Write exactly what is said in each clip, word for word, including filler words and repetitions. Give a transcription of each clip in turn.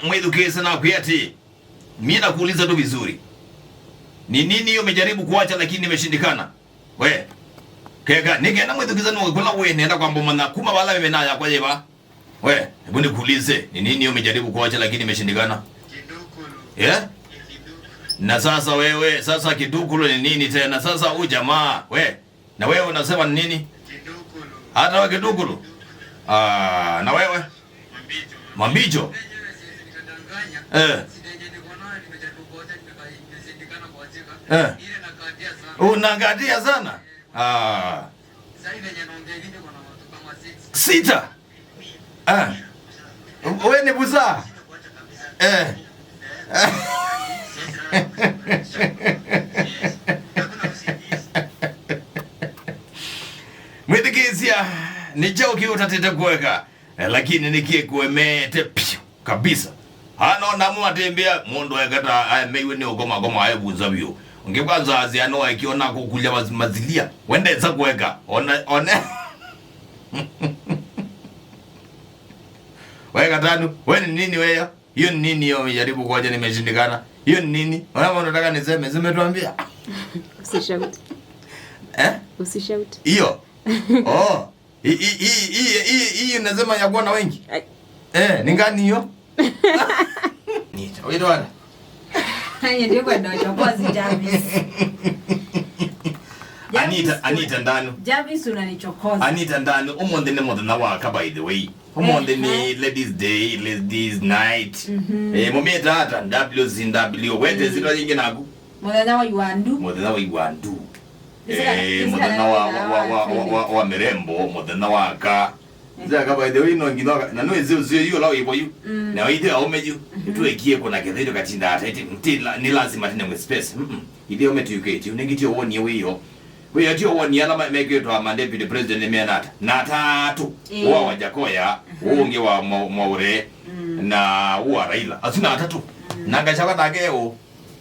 mwĩthukĩĩsya nakwĩa atĩ, mimi nakuuliza tu vizuri. Ni nini hiyo umejaribu kuacha lakini imeshindikana? We, keka, nĩ kenda mwĩthukĩĩsya nĩ kũla wĩ nenda kwamba ũmanya kuma vala mĩmena yakwa yĩva. We, hebu nikuulize, ni nini umejaribu kuacha lakini imeshindikana? Eh? Na sasa wewe, sasa kidukulu ni nini tena? Sasa huyu jamaa, we, na wewe unasema ni nini? Hata wa kidukulu? Ah, na wewe? Mambicho? Eh. Eh. Unangatia sana? Ah. Sita. Ah. We ni busa. Eh. Mwĩthukĩĩsya, nĩ kyaũ kĩũtatĩte kũeka, eh, lakini nĩkĩkũemeete piũ kabisa. Ana ona amwe matembea, mũndũ ekata aemeiwe nĩ ũkoma koma aevunza vyũ. Ũngĩ kwanza aziana wakiona kũkulya maz-, mazilia. Wendesa kueka. Ona, ona. Weka tanu, we ni nini wewe? Hiyo ni nini hiyo umejaribu kuacha nimeshindikana? Hiyo ni nini? Ona mbona unataka niseme, zimetuambia. Usishout. Eh? Usishout. Hiyo. Oh. Hii, hii, hii, hii, hii, hii unasema ya kuwa na wengi? Ai. Eh, ni gani hiyo? Nita, wĩtwara. Haya, ndio kwenda uchokozi, Jarvis. Anita, Jarvis, Anita Ndanu. Jarvis, unanichokoza. Anita Ndanu, ũmũnthĩ nĩ mũthenya wa ka, by the way. Ũmũnthĩ nĩ Ehe. Ladies Day, Ladies Night. Mhm. Eh, mũmĩta ata? W C W. Wete Mm. zitwa yingĩ naku. Mũthenya wa Iwandu. Mũthenya wa Iwandu. Nĩ sika-, Eh, nĩ sika mũthenya wa, nĩ wa, wa, wa, wa, wa, wa, wa mĩrembo, mũthenya wa ka. Nĩ sika ka, by the way, no nginya ka-, na nĩ wĩsĩ ũsio yu ũla wĩvo yu. Mm. Na waithe aume yu. Mhm. Nĩtwekie kũna kethĩito katinda ataiti. Nti la-, nĩ lazima tine mwe space. Mm-mm. Ithe aume tuyukĩtio. Nĩngĩ tio wonie wĩyo. Wĩyo tio wonie ala ma-, mekĩtwa ma deputy president nĩ mena ata. Na atatũ. Eh. Wa Wajakoya, Mhm. ũngĩ wa Mwa-, Mwaure, Mm. na wa Raila. Asu na atatũ. Mm. Na Gachagua nake ũ.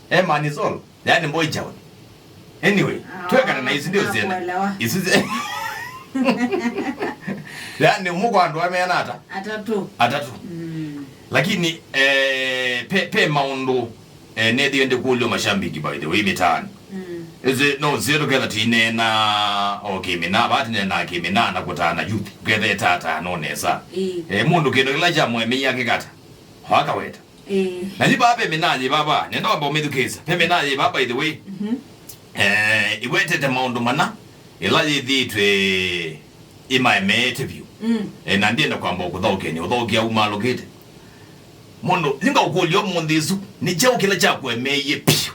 Emani Solo. Yani mboi chaoni. Anyway, Ah, twekana na isu ndio zienda. Nakuelewa. Isu zi-, yani, ũmwe kwa andũ ameana ata? Atatũ. Atatũ. Mm. Lakini, eh, pe, pe maũndũ, eh, nethĩe ndĩkũlyo mashambiki, by the way, mĩtaani. Mm. Ĩsĩ, no, sio tũketha tũineena o kĩmĩna, vaa tũneenaa kĩmĩna na kũtaana youth, ũketha ĩtaataano nesa. Ĩĩ. Eh, mũndũ kĩndũ kĩla kyamũemeie akĩkata, o akaweta. Ĩĩ. Na yu vaa ve mĩna yĩ vava, nenda wamba ũmĩthukĩĩsya. Ve mĩna yĩ vaa, by the way. Mhm. Eh, ĩwetete maũndũ mana, ĩla yĩthĩĩtwe ĩmaemeete vyũ. Mm. Eh, na ndienda kwamba ũkũthaũkĩany'a, ũthaũkĩa umaalũkĩte. Mũndũ, yinga ũkũlya ũmũnthĩ ĩsu, nĩ kyaũ kĩla kyakũemeie vyũ?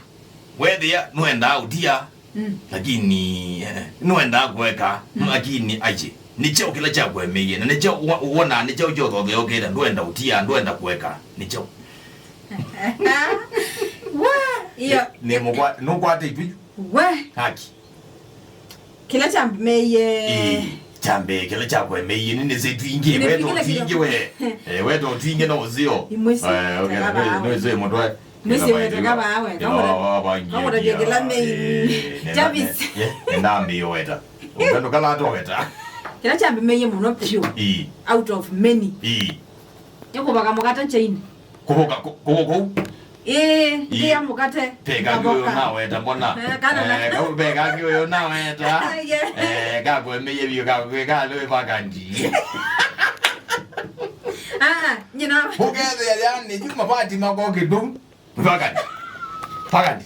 Wethĩa nũendaa ũtia, Mm. Lakini, eh, nũendaa kũeka, Mm. lakini aje. Nĩ kyaũ kĩla kyakũemeie, na nĩ kyaũ wa-, wonaa nĩ kyaũ kyothoothea ũkĩta, ndwenda ũtia, ndwenda kũeka, nĩ kyaũ? Wa, iyo. Nĩ mũkwa-, nũkwata itwi? We. Haki. Kĩla kyambemeie. Ĩĩ, kyambe, kĩla kyakũemeie, nĩ nĩsĩ twingĩ, Nĩ weta twingĩ na twingĩ kĩla- we. Eh, weta twingĩ no ũseo. Imwĩsĩ, Eh, okay, tega nĩ, vaa. Nĩ ũseo mũtwe. Mwĩsĩ weteka vaa we, kamũta-, kamũtavya kĩla main. Jarvis. Nĩndambĩĩe weta. Ũkendo kala atoweta. Kĩla kyambemeie mũno vyũ. Ii. Out of many. Ii. Nĩ kũvaka mũkate chain. Kũvũka, kũ-, kũvũka kũu? Ĩĩ, Ii. Ndĩa mũkate. Teka ngavoka. Kĩũyũ naweta mbona? Eh, kana na- Eh, kau teka kĩũyũ naweta. Yeah. Eh, kakwemeye vyũ, ka-, ka-, kalĩ vakandi. Ah, nyina. Ũkethĩa yani, yu mavati mako kĩndũ. Pakani. Pakani.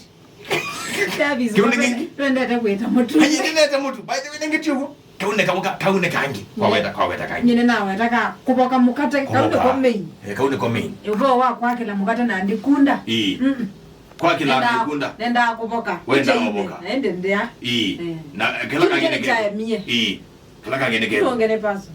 Jarvis, Kĩu nĩ kĩngĩ. Twendete kwĩta mũtu. Ayi, nĩnete mũtu. By the way, nĩngĩ tiũguo. Kau nĩ kau ka-, kau nĩ kangĩ. Kwa Nyie-, weta, kwa weta kangĩ. Nyie nĩnaweta ka kũvoka mũkate. Kau nĩ Kũvoka. Ko main. Eh, kau nĩ ko main. Ũvoo wa kwakĩla mũkate na ndikunda. Ĩĩ. Mm-mm. Kwakĩla Nenda-, ndikunda. Nenda kũvoka. Wenda Chain. Ũvoka. Ende ndĩa. Ĩĩ. Eh. Na, eh, kĩla Kĩu kangĩ nĩ nĩ kĩrĩkũ? Kyaemie. Ĩĩ. Kĩla kangĩ nĩ kĩrĩkũ? Tuongene paso.